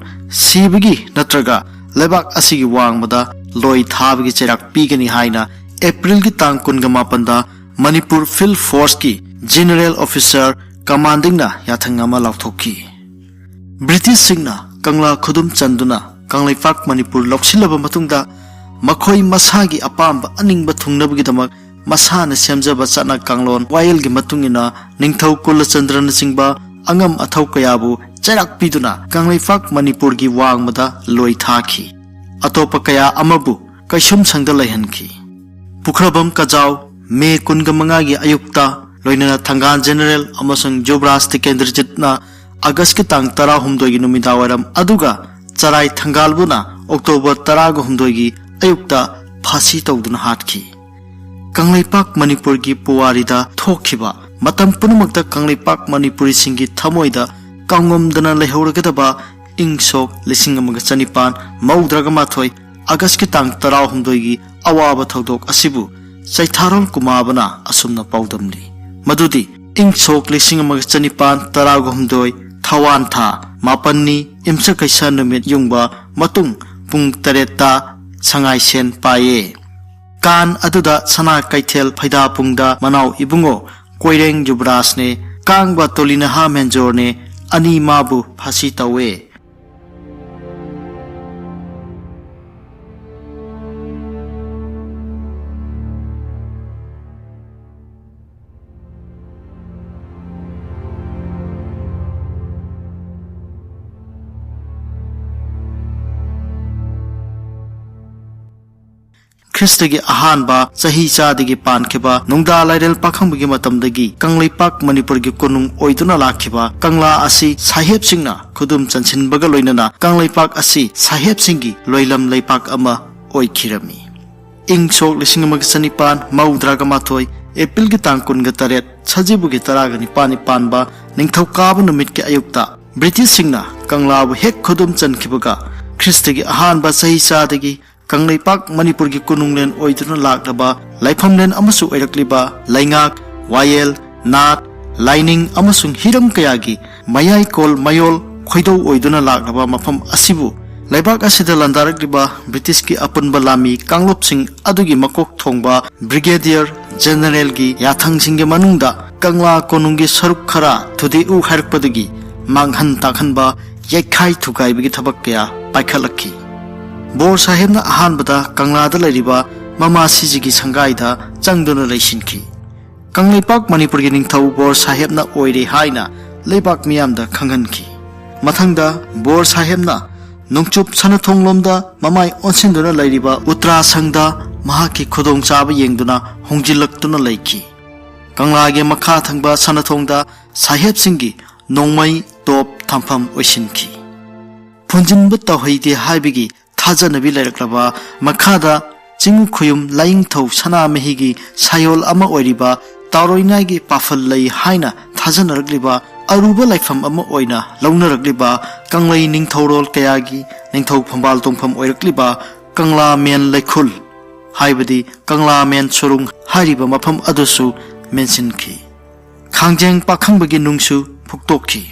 ꯁꯤꯕꯒꯤ ꯅꯠꯇ꯭ꯔꯒ ꯂꯩꯕꯥꯛ ꯑꯁꯤꯒꯤ ꯋꯥꯡꯃꯗ ꯂꯣꯏ ꯊꯥꯕꯒꯤ ꯆꯩꯔꯥꯛ ꯄꯤꯒꯅꯤ ꯍꯥꯏꯅ ꯑꯦꯄ꯭ꯔꯤꯜꯒꯤ ꯇꯥꯡ ꯀꯨꯟꯒ ꯃꯥꯄꯟꯗ ꯃꯅꯤꯄꯨꯔ ꯐꯤꯜꯗ ꯐꯣꯔꯁꯀꯤ ꯖꯦꯅꯔꯦꯜ ꯑꯣꯐꯤꯁꯥꯔ ꯀꯃꯥꯟꯗꯤꯡꯅ ꯌꯥꯊꯪ ꯑꯃ ꯂꯥꯎꯊꯣꯛꯈꯤ꯫ ꯕ꯭ꯔꯤꯇꯤꯁꯁꯤꯡꯅ ꯀꯪꯂꯥ ꯈꯨꯗꯨꯝ ꯆꯟꯗꯨꯅ ꯀꯪꯂꯩꯄꯥꯛ ꯃꯅꯤꯄꯨꯔ ꯂꯧꯁꯤꯜꯂꯕ ꯃꯇꯨꯡꯗ, ꯃꯈꯣꯏ ꯃꯁꯥꯒꯤ ꯑꯄꯥꯝꯕ ꯑꯅꯤꯡꯕ ꯊꯨꯡꯅꯕꯒꯤꯗꯃꯛ ꯃꯁꯥꯅ ꯁꯦꯝꯖꯕ ꯆꯠꯅ ꯀꯥꯡꯂꯣꯟ ꯋꯥꯌꯦꯜꯒꯤ ꯃꯇꯨꯡ ꯏꯟꯅ ꯅꯤꯡꯊꯧ ꯀꯨꯂꯆꯟꯗ꯭ꯔꯅꯆꯤꯡꯕ ꯑꯉꯝ ꯑꯊꯧ ꯀꯌꯥꯕꯨ ꯆꯩꯔꯥꯛ ꯄꯤꯗꯨꯅ ꯀꯪꯂꯩꯄꯥꯛ ꯃꯅꯤꯄꯨꯔꯒꯤ ꯋꯥꯡꯃꯗ ꯂꯣꯏ ꯊꯥꯈꯤ꯫ ꯑꯇꯣꯞꯄ ꯀꯌꯥ ꯑꯃꯕꯨ ꯀꯩꯁꯨꯝꯁꯪꯗ ꯂꯩꯍꯟꯈꯤ꯫ ꯄꯨꯈ꯭ꯔꯕꯝ ꯀꯖꯥꯎ, ꯃꯦ ꯀꯨꯟꯒ ꯃꯉꯥꯒꯤ ꯑꯌꯨꯛꯇ, ꯂꯣꯏꯅꯅ ꯊꯪꯒꯥꯜ ꯖꯦꯅꯔꯦꯜ ꯑꯃꯁꯨꯡ ꯌꯨꯕꯔꯥꯖ ꯇꯤꯀꯦꯟꯗ꯭ꯔꯖꯤꯠꯅ ꯑꯥꯒꯁꯀꯤ ꯇꯥꯡ ꯇꯔꯥꯍꯨꯝꯗꯣꯏꯒꯤ ꯅꯨꯃꯤꯗꯥꯡꯋꯥꯏꯔꯝ, ꯑꯗꯨꯒ ꯆꯔꯥꯏ ꯊꯪꯒꯥꯜꯕꯨꯅ ꯑꯣꯛꯇꯣꯕꯔ ꯇꯔꯥꯒ ꯍꯨꯝꯗꯣꯏꯒꯤ ꯑꯌꯨꯛꯇ ꯐꯥꯁꯤ ꯇꯧꯗꯨꯅ ꯍꯥꯠꯈꯤ꯫ ꯀꯪꯂꯩꯄꯥꯛ ꯃꯅꯤꯄꯨꯔꯒꯤ ꯄꯨꯋꯥꯔꯤꯗ ꯊꯣꯛꯈꯤꯕ, ꯃꯇꯝ ꯄꯨꯝꯅꯃꯛꯇ ꯀꯪꯂꯩꯄꯥꯛ ꯃꯅꯤꯄꯨꯔꯤꯁꯤꯡꯒꯤ ꯊꯃꯣꯏꯗ ꯀꯥꯎꯉꯝꯗꯅ ꯂꯩꯍꯧꯔꯒꯗꯕ ꯏꯪ ꯁꯣꯛ ꯂꯤꯁꯤꯡ ꯑꯃꯒ ꯆꯅꯤꯄꯥꯟ ꯃꯧꯗ꯭ꯔꯥꯒ ꯃꯥꯊꯣꯏ ꯑꯥꯒꯁꯀꯤ ꯇꯥꯡ ꯇꯔꯥꯍꯨꯝꯗꯣꯏꯒꯤ ꯑꯋꯥꯕ ꯊꯧꯗꯣꯛ ꯑꯁꯤꯕꯨ ꯆꯩꯊꯥꯔꯣꯜ ꯀꯨꯃꯥꯕꯅ ꯑꯁꯨꯝꯅ ꯄꯥꯎꯗꯝꯂꯤ, ꯃꯗꯨꯗꯤ ꯏꯪ ꯁꯣꯛ ꯂꯤꯁꯤꯡ ꯑꯃꯒ ꯆꯅꯤꯄꯥꯟ ꯇꯔꯥꯒ ꯍꯨꯝꯗꯣꯏ ꯊꯋꯥꯟ ꯊꯥ ꯃꯥꯄꯟꯅꯤ, ꯌꯨꯝꯁꯀꯩꯁ ꯅꯨꯃꯤꯠ ꯌꯨꯡꯕ ꯃꯇꯨꯡ ꯄꯨꯡ ꯇꯔꯦꯠꯇ ꯁꯉꯥꯏꯁꯦꯟ ꯄꯥꯏꯌꯦ꯫ ꯀꯥꯟ ꯑꯗꯨꯗ ꯁꯅꯥ ꯀꯩꯊꯦꯜ ꯐꯩꯗꯥꯄꯨꯡꯗ ꯃꯅꯥꯎ ꯏꯕꯨꯡꯉꯣ ꯀꯣꯏꯔꯦꯡ ꯌꯨꯕꯔꯥꯖꯅꯦ, ꯀꯥꯡꯕ ꯇꯣꯂꯤꯅꯍꯥ ꯃꯦꯟꯖꯣꯔꯅꯦ, ꯑꯅꯤ ꯃꯥꯕꯨ ꯐꯥꯁꯤ ꯇꯧꯋꯦ꯫ ꯈ꯭ꯔꯤꯁꯇꯒꯤ ꯑꯍꯥꯟꯕ ꯆꯍꯤ ꯆꯥꯗꯒꯤ ꯄꯥꯟꯈꯤꯕ ꯅꯨꯡꯗꯥ ꯂꯥꯏꯔꯦꯜ ꯄꯥꯈꯪꯕꯒꯤ ꯃꯇꯝꯗꯒꯤ ꯀꯪꯂꯩꯄꯥꯛ ꯃꯅꯤꯄꯨꯔꯒꯤ ꯀꯣꯅꯨꯡ ꯑꯣꯏꯗꯨꯅ ꯂꯥꯛꯈꯤꯕ ꯀꯪꯂꯥ ꯑꯁꯤ ꯁꯥꯍꯦꯕꯁꯤꯡꯅ ꯈꯨꯗꯨꯝ ꯆꯟꯁꯤꯟꯕꯒ ꯂꯣꯏꯅꯅ ꯀꯪꯂꯩꯄꯥꯛ ꯑꯁꯤ ꯁꯥꯍꯦꯕꯁꯤꯡꯒꯤ ꯂꯣꯏꯂꯝ ꯂꯩꯄꯥꯛ ꯑꯃ ꯑꯣꯏꯈꯤꯔꯝꯃꯤ꯫ ꯏꯪ ꯁꯣꯛ ꯂꯤꯁꯤꯡ ꯑꯃꯒ ꯆꯅꯤꯄꯥꯟ ꯃꯧꯗ꯭ꯔꯥꯒ ꯃꯥꯊꯣꯏ, ꯑꯦꯄ꯭ꯔꯤꯜꯒꯤ ꯇꯥꯡ ꯀꯨꯟꯒ ꯇꯔꯦꯠ, ꯁꯖꯤꯕꯨꯒꯤ ꯇꯔꯥꯒ ꯅꯤꯄꯥꯟꯅꯤ ꯄꯥꯟꯕ ꯅꯤꯡꯊꯧꯀꯥꯕ ꯅꯨꯃꯤꯠꯀꯤ ꯑꯌꯨꯛꯇ ꯕ꯭ꯔꯤꯇꯤꯁꯁꯤꯡꯅ ꯀꯪꯂꯥꯕꯨ ꯍꯦꯛ ꯈꯨꯗꯨꯝ ꯆꯟꯈꯤꯕꯒ, ꯈ꯭ꯔꯤꯁꯇꯒꯤ ꯑꯍꯥꯟꯕ ꯆꯍꯤ ꯆꯥꯗꯒꯤ ꯀꯪꯂꯩꯄꯥꯛ ꯃꯅꯤꯄꯨꯔꯒꯤ ꯀꯣꯅꯨꯡꯂꯦꯟ ꯑꯣꯏꯗꯨꯅ ꯂꯥꯛꯂꯕ, ꯂꯥꯏꯐꯝꯂꯦꯟ ꯑꯃꯁꯨ ꯑꯣꯏꯔꯛꯂꯤꯕ ꯂꯩꯉꯥꯛ, ꯋꯥꯌꯦꯜ, ꯅꯥꯠ, ꯂꯥꯏꯅꯤꯡ ꯑꯃꯁꯨꯡ ꯍꯤꯔꯝ ꯀꯌꯥꯒꯤ ꯃꯌꯥꯏꯀꯣꯜ ꯃꯌꯣꯜ ꯈꯣꯏꯗꯧ ꯑꯣꯏꯗꯨꯅ ꯂꯥꯛꯂꯕ ꯃꯐꯝ ꯑꯁꯤꯕꯨ ꯂꯩꯕꯥꯛ ꯑꯁꯤꯗ ꯂꯥꯟꯗꯥꯔꯛꯂꯤꯕ ꯕ꯭ꯔꯤꯇꯤꯁꯀꯤ ꯑꯄꯨꯟꯕ ꯂꯥꯟꯃꯤ ꯀꯥꯡꯂꯨꯞꯁꯤꯡ ꯑꯗꯨꯒꯤ ꯃꯀꯣꯛ ꯊꯣꯡꯕ ꯕ꯭ꯔꯤꯒꯦꯗꯤꯌꯔ ꯖꯦꯅꯔꯦꯜꯒꯤ ꯌꯥꯊꯪꯁꯤꯡꯒꯤ ꯃꯅꯨꯡꯗ ꯀꯪꯂꯥ ꯀꯣꯅꯨꯡꯒꯤ ꯁꯔꯨꯛ ꯈꯔ ꯊꯨꯗꯦꯛꯎ ꯍꯥꯏꯔꯛꯄꯗꯒꯤ ꯃꯥꯡꯍꯟ ꯇꯥꯛꯍꯟꯕ, ꯌꯩꯈꯥꯏ ꯊꯨꯒꯥꯏꯕꯒꯤ ꯊꯕꯛ ꯀꯌꯥ ꯄꯥꯏꯈꯠꯂꯛꯈꯤ꯫ ꯕꯣꯔ ꯁꯥꯍꯦꯕꯅ ꯑꯍꯥꯟꯕꯗ ꯀꯪꯂꯥꯗ ꯂꯩꯔꯤꯕ ꯃꯃꯥ ꯁꯤꯖꯤꯒꯤ ꯁꯪꯒꯥꯏꯗ ꯆꯪꯗꯨꯅ ꯂꯩꯁꯤꯟꯈꯤ꯫ ꯀꯪꯂꯩꯄꯥꯛ ꯃꯅꯤꯄꯨꯔꯒꯤ ꯅꯤꯡꯊꯧ ꯕꯣꯔ ꯁꯥꯍꯦꯕꯅ ꯑꯣꯏꯔꯦ ꯍꯥꯏꯅ ꯂꯩꯕꯥꯛ ꯃꯤꯌꯥꯝꯗ ꯈꯪꯍꯟꯈꯤ꯫ ꯃꯊꯪꯗ ꯕꯣꯔ ꯁꯥꯍꯦꯕꯅ ꯅꯣꯡꯆꯨꯞ ꯁꯅꯥꯊꯣꯡꯂꯣꯝꯗ ꯃꯃꯥꯏ ꯑꯣꯟꯁꯤꯟꯗꯨꯅ ꯂꯩꯔꯤꯕ ꯎꯇ꯭ꯔꯥꯁꯪꯗ ꯃꯍꯥꯛꯀꯤ ꯈꯨꯗꯣꯡꯆꯥꯕ ꯌꯦꯡꯗꯨꯅ ꯍꯣꯡꯖꯤꯜꯂꯛꯇꯨꯅ ꯂꯩꯈꯤ꯫ ꯀꯪꯂꯥꯒꯤ ꯃꯈꯥ ꯊꯪꯕ ꯁꯅꯥꯊꯣꯡꯗ ꯁꯥꯍꯦꯕꯁꯤꯡꯒꯤ ꯅꯣꯡꯃꯩ ꯇꯣꯞ ꯊꯝꯐꯝ ꯑꯣꯏꯁꯤꯟꯈꯤ꯫ ꯐꯨꯟꯖꯤꯟꯕ ꯇꯧꯍꯩꯗꯦ ꯍꯥꯏꯕꯒꯤ ꯊꯥꯖꯅꯕꯤ ꯂꯩꯔꯛꯂꯕ ꯃꯈꯥꯗ ꯆꯤꯡ ꯈꯨꯌꯨꯝ ꯂꯥꯏꯅꯤꯡꯊꯧ ꯁꯅꯥꯃꯍꯤꯒꯤ ꯁꯥꯌꯣꯜ ꯑꯃ ꯑꯣꯏꯔꯤꯕ ꯇꯥꯔꯣꯏꯅꯥꯏꯒꯤ ꯄꯥꯐꯜ ꯂꯩ ꯍꯥꯏꯅ ꯊꯥꯖꯅꯔꯛꯂꯤꯕ ꯑꯔꯨꯕ ꯂꯥꯏꯐꯝ ꯑꯃ ꯑꯣꯏꯅ ꯂꯧꯅꯔꯛꯂꯤꯕ ꯀꯪꯂꯩ ꯅꯤꯡꯊꯧꯔꯣꯜ ꯀꯌꯥꯒꯤ ꯅꯤꯡꯊꯧ ꯐꯝꯕꯥꯜ ꯇꯣꯡꯐꯝ ꯑꯣꯏꯔꯛꯂꯤꯕ ꯀꯪꯂꯥꯃꯦꯟ ꯂꯩꯈꯨꯜ ꯍꯥꯏꯕꯗꯤ ꯀꯪꯂꯥꯃꯦꯟ ꯁꯨꯔꯨꯡ ꯍꯥꯏꯔꯤꯕ ꯃꯐꯝ ꯑꯗꯨꯁꯨ ꯃꯦꯟꯁꯤꯟꯈꯤ꯫ ꯈꯥꯡꯖꯦꯡ ꯄꯥꯈꯪꯕꯒꯤ ꯅꯨꯡꯁꯨ ꯐꯨꯛꯇꯣꯛꯈꯤ꯫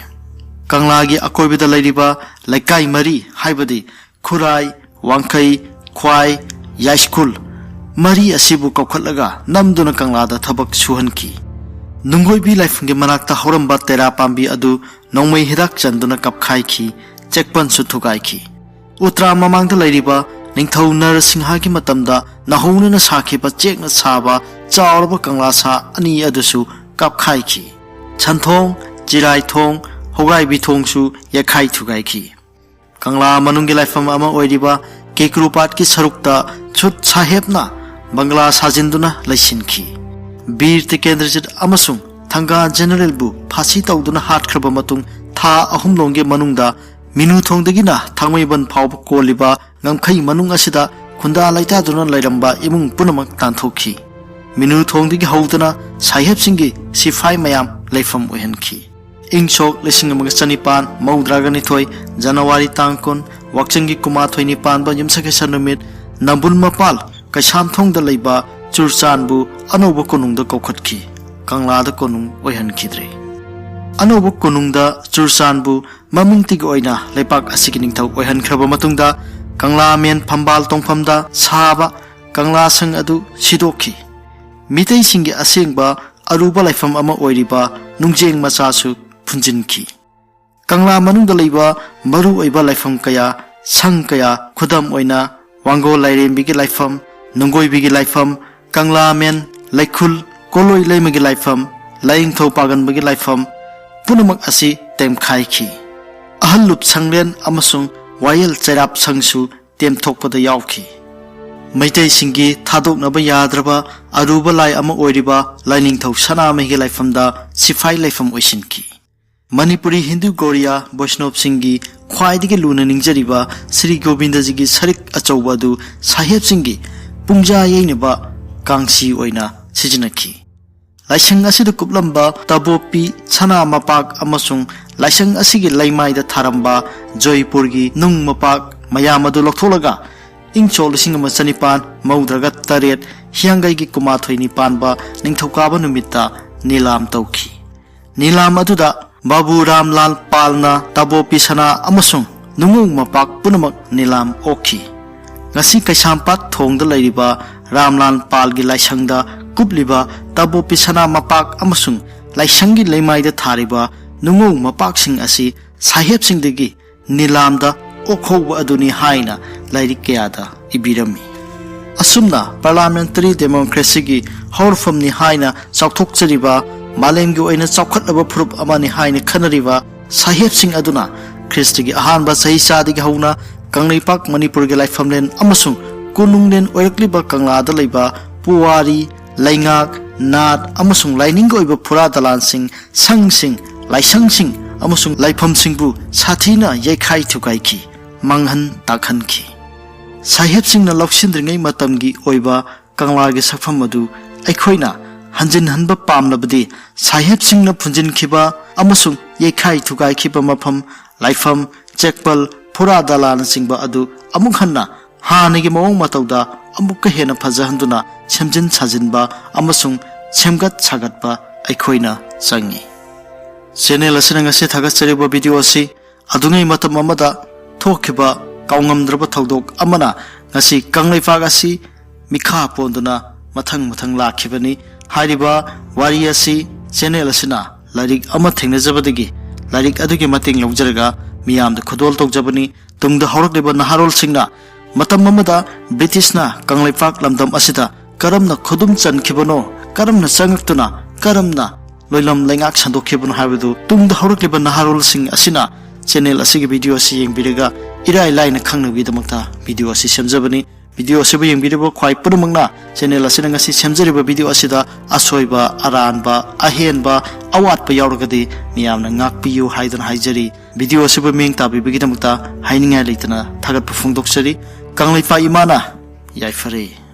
ꯀꯪꯂꯥꯒꯤ ꯑꯀꯣꯏꯕꯗ ꯂꯩꯔꯤꯕ ꯂꯩꯀꯥꯏ ꯃꯔꯤ ꯍꯥꯏꯕꯗꯤ ꯈꯨꯔꯥꯏ, ꯋꯥꯡꯈꯩ, ꯈ꯭ꯋꯥꯏ, ꯌꯥꯏꯁ꯭ꯀꯨꯜ ꯃꯔꯤ ꯑꯁꯤꯕꯨ ꯀꯧꯈꯠꯂꯒ ꯅꯝꯗꯨꯅ ꯀꯪꯂꯥꯗ ꯊꯕꯛ ꯁꯨꯍꯟꯈꯤ꯫ ꯅꯨꯡꯒꯣꯏꯕꯤ ꯂꯥꯏꯐꯝꯒꯤ ꯃꯅꯥꯛꯇ ꯍꯧꯔꯝꯕ ꯇꯦꯔꯥ ꯄꯥꯝꯕꯤ ꯑꯗꯨ ꯅꯣꯡꯃꯩ ꯍꯤꯗꯥꯛ ꯆꯟꯗꯨꯅ ꯀꯞꯈꯥꯏꯈꯤ, ꯆꯦꯛꯄꯟꯁꯨ ꯊꯨꯒꯥꯏꯈꯤ꯫ ꯎꯇ꯭ꯔꯥ ꯃꯃꯥꯡꯗ ꯂꯩꯔꯤꯕ ꯅꯤꯡꯊꯧ ꯅꯔꯁꯤꯡꯍꯒꯤ ꯃꯇꯝꯗ ꯅꯧꯍꯧꯅꯅ ꯁꯥꯈꯤꯕ ꯆꯦꯛꯅ ꯁꯥꯕ ꯆꯥꯎꯔꯕ ꯀꯪꯂꯥ ꯁꯥ ꯑꯅꯤ ꯑꯗꯨꯁꯨ ꯀꯥꯞꯈꯥꯏꯈꯤ꯫ ꯁꯟꯊꯣꯡ, ꯆꯤꯔꯥꯏꯊꯣꯡ, ꯍꯧꯒꯥꯏꯕꯤ ꯊꯣꯡꯁꯨ ꯌꯩꯈꯥꯏ ꯊꯨꯒꯥꯏꯈꯤ꯫ ꯀꯪꯂꯥ ꯃꯅꯨꯡꯒꯤ ꯂꯥꯏꯐꯝ ꯑꯃ ꯑꯣꯏꯔꯤꯕ ꯀꯦꯀ꯭ꯔꯨꯄꯥꯠꯀꯤ ꯁꯔꯨꯛꯇ ꯁꯨꯠ ꯁꯥꯍꯦꯕꯅ ꯕꯪꯒꯂꯥ ꯁꯥꯖꯤꯟꯗꯨꯅ ꯂꯩꯁꯤꯟꯈꯤ꯫ ꯕꯤꯔ ꯇꯤꯀꯦꯟꯗ꯭ꯔꯖꯤꯠ ꯑꯃꯁꯨꯡ ꯊꯪꯒꯥ ꯖꯦꯅꯔꯦꯜꯕꯨ ꯐꯥꯁꯤ ꯇꯧꯗꯨꯅ ꯍꯥꯠꯈ꯭ꯔꯕ ꯃꯇꯨꯡ ꯊꯥ ꯑꯍꯨꯝꯂꯣꯝꯒꯤ ꯃꯅꯨꯡꯗ ꯃꯤꯅꯨ ꯊꯣꯡꯗꯒꯤꯅ ꯊꯥꯡꯃꯩꯕꯟ ꯐꯥꯎꯕ ꯀꯣꯜꯂꯤꯕ ꯉꯝꯈꯩ ꯃꯅꯨꯡ ꯑꯁꯤꯗ ꯈꯨꯟꯗꯥ ꯂꯩꯇꯥꯗꯨꯅ ꯂꯩꯔꯝꯕ ꯏꯃꯨꯡ ꯄꯨꯝꯅꯃꯛ ꯇꯥꯟꯊꯣꯛꯈꯤ꯫ ꯃꯤꯅꯨ ꯊꯣꯡꯗꯒꯤ ꯍꯧꯗꯨꯅ ꯁꯥꯍꯦꯕꯁꯤꯡꯒꯤ ꯁꯤꯐꯥꯏ ꯃꯌꯥꯝ ꯂꯩꯐꯝ ꯑꯣꯏꯍꯟꯈꯤ꯫ ꯏꯪ ꯁꯣꯛ ꯂꯤꯁꯤꯡ ꯑꯃꯒ ꯆꯅꯤꯄꯥꯟ ꯃꯧꯗ꯭ꯔꯥꯒ ꯅꯤꯊꯣꯏ, ꯖꯅꯋꯥꯔꯤ ꯇꯥꯡ ꯀꯨꯟ, ꯋꯥꯛꯆꯤꯡꯒꯤ ꯀꯨꯃꯥꯊꯣꯏꯅꯤ ꯄꯥꯟꯕ ꯌꯨꯝꯁꯀꯩꯁ ꯅꯨꯃꯤꯠ, ꯅꯝꯕꯨꯜ ꯃꯄꯥꯜ ꯀꯩꯁꯥꯝꯊꯣꯡꯗ ꯂꯩꯕ ꯆꯨꯔꯆꯥꯟꯕꯨ ꯑꯅꯧꯕ ꯀꯣꯅꯨꯡꯗ ꯀꯧꯈꯠꯈꯤ꯫ ꯀꯪꯂꯥꯗ ꯀꯣꯅꯨꯡ ꯑꯣꯏꯍꯟꯈꯤꯗ꯭ꯔꯦ꯫ ꯑꯅꯧꯕ ꯀꯣꯅꯨꯡꯗ ꯆꯨꯔꯆꯥꯟꯕꯨ ꯃꯃꯤꯡꯇꯒꯤ ꯑꯣꯏꯅ ꯂꯩꯄꯥꯛ ꯑꯁꯤꯒꯤ ꯅꯤꯡꯊꯧ ꯑꯣꯏꯍꯟꯈ꯭ꯔꯕ ꯃꯇꯨꯡꯗ, ꯀꯪꯂꯥꯃꯦꯟ ꯐꯝꯕꯥꯜ ꯇꯣꯡꯐꯝꯗ ꯁꯥꯕ ꯀꯪꯂꯥ ꯁꯪ ꯑꯗꯨ ꯁꯤꯗꯣꯛꯈꯤ꯫ ꯃꯤꯇꯩꯁꯤꯡꯒꯤ ꯑꯁꯦꯡꯕ ꯑꯔꯨꯕ ꯂꯥꯏꯐꯝ ꯑꯃ ꯑꯣꯏꯔꯤꯕ ꯅꯨꯡꯖꯦꯡ ꯃꯆꯥꯁꯨ ꯐꯨꯟꯖꯤꯟꯈꯤ꯫ ꯀꯪꯂꯥ ꯃꯅꯨꯡꯗ ꯂꯩꯕ ꯃꯔꯨ ꯑꯣꯏꯕ ꯂꯥꯏꯐꯝ ꯀꯌꯥ, ꯁꯪ ꯀꯌꯥ, ꯈꯨꯗꯝ ꯑꯣꯏꯅ ꯋꯥꯡꯒꯣꯜ ꯂꯥꯏꯔꯦꯝꯕꯤꯒꯤ ꯂꯥꯏꯐꯝ, ꯅꯨꯡꯒꯣꯏꯕꯤꯒꯤ ꯂꯥꯏꯐꯝ, ꯀꯪꯂꯥꯃꯦꯟ, ꯂꯩꯈꯨꯜ, ꯀꯣꯂꯣꯏ ꯂꯩꯃꯒꯤ ꯂꯥꯏꯐꯝ, ꯂꯥꯏꯅꯤꯡꯊꯧ ꯄꯥꯒꯟꯕꯒꯤ ꯂꯥꯏꯐꯝ ꯄꯨꯝꯅꯃꯛ ꯑꯁꯤ ꯇꯦꯝꯈꯥꯏꯈꯤ꯫ ꯑꯍꯜ ꯂꯨꯞ ꯁꯪꯂꯦꯟ ꯑꯃꯁꯨꯡ ꯋꯥꯌꯦꯜ ꯆꯩꯔꯥꯞ ꯁꯪꯁꯨ ꯇꯦꯝꯊꯣꯛꯄꯗ ꯌꯥꯎꯈꯤ꯫ ꯃꯩꯇꯩꯁꯤꯡꯒꯤ ꯊꯥꯗꯣꯛꯅꯕ ꯌꯥꯗ꯭ꯔꯕ ꯑꯔꯨꯕ ꯂꯥꯏ ꯑꯃ ꯑꯣꯏꯔꯤꯕ ꯂꯥꯏꯅꯤꯡꯊꯧ ꯁꯅꯥꯃꯍꯤꯒꯤ ꯂꯥꯏꯐꯝꯗ ꯁꯤꯐꯥꯏ ꯂꯩꯐꯝ ꯑꯣꯏꯁꯤꯟꯈꯤ꯫ ꯃꯅꯤꯄꯨꯔꯤ ꯍꯤꯟꯗꯨ ꯒꯧꯔꯤꯌꯥ ꯕꯩꯁꯅꯣꯞꯁꯤꯡꯒꯤ ꯈ꯭ꯋꯥꯏꯗꯒꯤ ꯂꯨꯅ ꯅꯤꯡꯖꯔꯤꯕ ꯁ꯭ꯔꯤ ꯒꯣꯕꯤꯟꯗꯖꯤꯒꯤ ꯁꯔꯤꯛ ꯑꯆꯧꯕ ꯑꯗꯨ ꯁꯥꯍꯦꯕꯁꯤꯡꯒꯤ ꯄꯨꯡꯖꯥ ꯌꯩꯅꯕ ꯀꯥꯡꯁꯤ ꯑꯣꯏꯅ ꯁꯤꯖꯤꯟꯅꯈꯤ꯫ ꯂꯥꯏꯁꯪ ꯑꯁꯤꯗ ꯀꯨꯞꯂꯝꯕ ꯇꯕꯣꯄꯤ, ꯁꯅꯥ ꯃꯄꯥꯛ ꯑꯃꯁꯨꯡ ꯂꯥꯏꯁꯪ ꯑꯁꯤꯒꯤ ꯂꯩꯃꯥꯏꯗ ꯊꯥꯔꯝꯕ ꯖꯣꯏꯄꯨꯔꯒꯤ ꯅꯨꯡ ꯃꯄꯥꯛ ꯃꯌꯥꯝ ꯑꯗꯨ ꯂꯧꯊꯣꯛꯂꯒ ꯏꯪ ꯁꯣꯛ ꯂꯤꯁꯤꯡ ꯑꯃ ꯆꯅꯤꯄꯥꯟ ꯃꯧꯗ꯭ꯔꯒ ꯇꯔꯦꯠ ꯍꯤꯌꯥꯡꯒꯩꯒꯤ ꯀꯨꯃꯥꯊꯣꯏꯅꯤ ꯄꯥꯟꯕ ꯅꯤꯡꯊꯧꯀꯥꯕ ꯅꯨꯃꯤꯠꯇ ꯅꯤꯂꯥꯝ ꯇꯧꯈꯤ꯫ ꯅꯤꯂꯥꯝ ꯑꯗꯨꯗ ꯕꯥꯕꯨ ꯔꯥꯝꯂꯥꯜ ꯄꯥꯜꯅ ꯇꯕꯣꯄꯤ ꯁꯅꯥ ꯑꯃꯁꯨꯡ ꯅꯨꯡꯉꯧ ꯃꯄꯥꯛ ꯄꯨꯝꯅꯃꯛ ꯅꯤꯂꯥꯝ ꯑꯣꯛꯈꯤ꯫ ꯉꯁꯤ ꯀꯩꯁꯥꯝꯄꯥꯠ ꯊꯣꯡꯗ ꯂꯩꯔꯤꯕ ꯔꯥꯝꯂꯥꯜ ꯄꯥꯜꯒꯤ ꯂꯥꯏꯁꯪꯗ ꯀꯨꯞꯂꯤꯕ ꯇꯕꯣꯄꯤ ꯁꯅꯥ ꯃꯄꯥꯛ ꯑꯃꯁꯨꯡ ꯂꯥꯏꯁꯪꯒꯤ ꯂꯩꯃꯥꯏꯗ ꯊꯥꯔꯤꯕ ꯅꯨꯡꯉꯧ ꯃꯄꯥꯛꯁꯤꯡ ꯑꯁꯤ ꯁꯥꯍꯦꯕꯁꯤꯡꯗꯒꯤ ꯅꯤꯂꯥꯝꯗ ꯑꯣꯛꯍꯧꯕ ꯑꯗꯨꯅꯤ ꯍꯥꯏꯅ ꯂꯥꯏꯔꯤꯛ ꯀꯌꯥꯗ ꯏꯕꯤꯔꯝꯃꯤ꯫ ꯑꯁꯨꯝꯅ ꯄꯥꯔꯂꯥꯃꯦꯟꯇꯔꯤ ꯗꯦꯃꯣꯀ꯭ꯔꯦꯁꯤꯒꯤ ꯍꯧꯔꯛꯐꯝꯅꯤ ꯍꯥꯏꯅ ꯆꯥꯎꯊꯣꯛꯆꯔꯤꯕ, ꯃꯥꯂꯦꯝꯒꯤ ꯑꯣꯏꯅ ꯆꯥꯎꯈꯠꯂꯕ ꯐꯨꯔꯨꯞ ꯑꯃꯅꯤ ꯍꯥꯏꯅ ꯈꯟꯅꯔꯤꯕ ꯁꯥꯍꯦꯕꯁꯤꯡ ꯑꯗꯨꯅ ꯈ꯭ꯔꯤꯁꯇꯒꯤ ꯑꯍꯥꯟꯕ ꯆꯍꯤ ꯆꯥꯗꯒꯤ ꯍꯧꯅ ꯀꯪꯂꯩꯄꯥꯛ ꯃꯅꯤꯄꯨꯔꯒꯤ ꯂꯥꯏꯐꯝꯂꯦꯟ ꯑꯃꯁꯨꯡ ꯀꯣꯅꯨꯡꯂꯦꯟ ꯑꯣꯏꯔꯛꯂꯤꯕ ꯀꯪꯂꯥꯗ ꯂꯩꯕ ꯄꯨꯋꯥꯔꯤ, ꯂꯩꯉꯥꯛ, ꯅꯥꯠ ꯑꯃꯁꯨꯡ ꯂꯥꯏꯅꯤꯡꯒꯤ ꯑꯣꯏꯕ ꯐꯨꯔꯥ ꯗꯂꯥꯟꯁꯤꯡ, ꯁꯪꯁꯤꯡ, ꯂꯥꯏꯁꯪꯁꯤꯡ ꯑꯃꯁꯨꯡ ꯂꯥꯏꯐꯝꯁꯤꯡꯕꯨ ꯁꯥꯊꯤꯅ ꯌꯩꯈꯥꯏ ꯊꯨꯒꯥꯏꯈꯤ, ꯃꯥꯡꯍꯟ ꯇꯥꯛꯍꯟꯈꯤ꯫ ꯁꯥꯍꯦꯕꯁꯤꯡꯅ ꯂꯧꯁꯤꯟꯗ꯭ꯔꯤꯉꯩ ꯃꯇꯝꯒꯤ ꯑꯣꯏꯕ ꯀꯪꯂꯥꯒꯤ ꯁꯛꯐꯝ ꯑꯗꯨ ꯑꯩꯈꯣꯏꯅ ꯍꯟꯖꯤꯟꯍꯟꯕ ꯄꯥꯝꯂꯕꯗꯤ ꯁꯥꯍꯦꯕꯁꯤꯡꯅ ꯐꯨꯟꯖꯤꯟꯈꯤꯕ ꯑꯃꯁꯨꯡ ꯌꯩꯈꯥꯏ ꯊꯨꯒꯥꯏꯈꯤꯕ ꯃꯐꯝ, ꯂꯥꯏꯐꯝ, ꯆꯦꯛꯄꯜ, ꯐꯨꯔꯥ ꯗꯂꯥꯟꯅꯆꯤꯡꯕ ꯑꯗꯨ ꯑꯃꯨꯛ ꯍꯟꯅ ꯍꯥꯟꯅꯒꯤ ꯃꯑꯣꯡ ꯃꯇꯧꯗ ꯑꯃꯨꯛꯀ ꯍꯦꯟꯅ ꯐꯖꯍꯟꯗꯨꯅ ꯁꯦꯝꯖꯤꯟ ꯁꯥꯖꯤꯟꯕ ꯑꯃꯁꯨꯡ ꯁꯦꯝꯒꯠ ꯁꯥꯒꯠꯄ ꯑꯩꯈꯣꯏꯅ ꯆꯪꯏ꯫ ꯆꯦꯅꯦꯜ ꯑꯁꯤꯅ ꯉꯁꯤ ꯊꯥꯒꯠꯆꯔꯤꯕ ꯚꯤꯗꯤꯑꯣ ꯑꯁꯤ ꯑꯗꯨꯉꯩ ꯃꯇꯝ ꯑꯃꯗ ꯊꯣꯛꯈꯤꯕ ꯀꯥꯎꯉꯝꯗ꯭ꯔꯕ ꯊꯧꯗꯣꯛ ꯑꯃꯅ ꯉꯁꯤ ꯀꯪꯂꯩꯄꯥꯛ ꯑꯁꯤ ꯃꯤꯈꯥ ꯄꯣꯟꯗꯨꯅ ꯃꯊꯪ ꯃꯊꯪ ꯂꯥꯛꯈꯤꯕꯅꯤ꯫ ꯍꯥꯏꯔꯤꯕ ꯋꯥꯔꯤ ꯑꯁꯤ ꯆꯦꯅꯦꯜ ꯑꯁꯤꯅ ꯂꯥꯏꯔꯤꯛ ꯑꯃ ꯊꯦꯡꯅꯖꯕꯗꯒꯤ ꯂꯥꯏꯔꯤꯛ ꯑꯗꯨꯒꯤ ꯃꯇꯦꯡ ꯂꯧꯖꯔꯒ ꯃꯤꯌꯥꯝꯗ ꯈꯨꯗꯣꯜ ꯇꯧꯖꯕꯅꯤ꯫ ꯇꯨꯡꯗ ꯍꯧꯔꯛꯂꯤꯕ ꯅꯍꯥꯔꯣꯜꯁꯤꯡꯅ ꯃꯇꯝ ꯑꯃꯗ ꯕ꯭ꯔꯤꯇꯤꯁꯅ ꯀꯪꯂꯩꯄꯥꯛ ꯂꯝꯗꯝ ꯑꯁꯤꯗ ꯀꯔꯝꯅ ꯈꯨꯗꯨꯝ ꯆꯟꯈꯤꯕꯅꯣ, ꯀꯔꯝꯅ ꯆꯪꯉꯛꯇꯨꯅ ꯀꯔꯝꯅ ꯂꯣꯏꯂꯝ ꯂꯩꯉꯥꯛ ꯁꯟꯗꯣꯛꯈꯤꯕꯅꯣ ꯍꯥꯏꯕꯗꯨ ꯇꯨꯡꯗ ꯍꯧꯔꯛꯂꯤꯕ ꯅꯍꯥꯔꯣꯜꯁꯤꯡ ꯑꯁꯤꯅ ꯆꯦꯅꯦꯜ ꯑꯁꯤꯒꯤ ꯚꯤꯗꯤꯑꯣ ꯑꯁꯤ ꯌꯦꯡꯕꯤꯔꯒ ꯏꯔꯥꯏ ꯂꯥꯏꯅ ꯈꯪꯅꯕꯒꯤꯗꯃꯛꯇ ꯚꯤꯗꯤꯑꯣ ꯑꯁꯤ ꯁꯦꯝꯖꯕꯅꯤ꯫ ꯚꯤꯗꯤꯑꯣ ꯑꯁꯤꯕꯨ ꯌꯦꯡꯕꯤꯔꯤꯕ ꯈ꯭ꯋꯥꯏ ꯄꯨꯝꯅꯃꯛꯅ ꯆꯦꯅꯦꯜ ꯑꯁꯤꯅ ꯉꯁꯤ ꯁꯦꯝꯖꯔꯤꯕ ꯚꯤꯗꯤꯑꯣ ꯑꯁꯤꯗ ꯑꯁꯣꯏꯕ, ꯑꯔꯥꯟꯕ, ꯑꯍꯦꯟꯕ, ꯑꯋꯥꯠꯄ ꯌꯥꯎꯔꯒꯗꯤ ꯃꯤꯌꯥꯝꯅ ꯉꯥꯛꯄꯤꯌꯨ ꯍꯥꯏꯗꯨꯅ ꯍꯥꯏꯖꯔꯤ꯫ ꯚꯤꯗꯤꯑꯣ ꯑꯁꯤꯕꯨ ꯃꯤꯠꯌꯦꯡ ꯇꯥꯕꯤꯕꯒꯤꯗꯃꯛꯇ ꯍꯥꯏꯅꯤꯡꯉꯥꯏ ꯂꯩꯇꯅ ꯊꯥꯒꯠꯄ ꯐꯣꯡꯗꯣꯛꯆꯔꯤ꯫ ꯀꯪꯂꯩꯄꯥꯛ ꯏꯃꯥꯅ ꯌꯥꯏꯐꯔꯦ꯫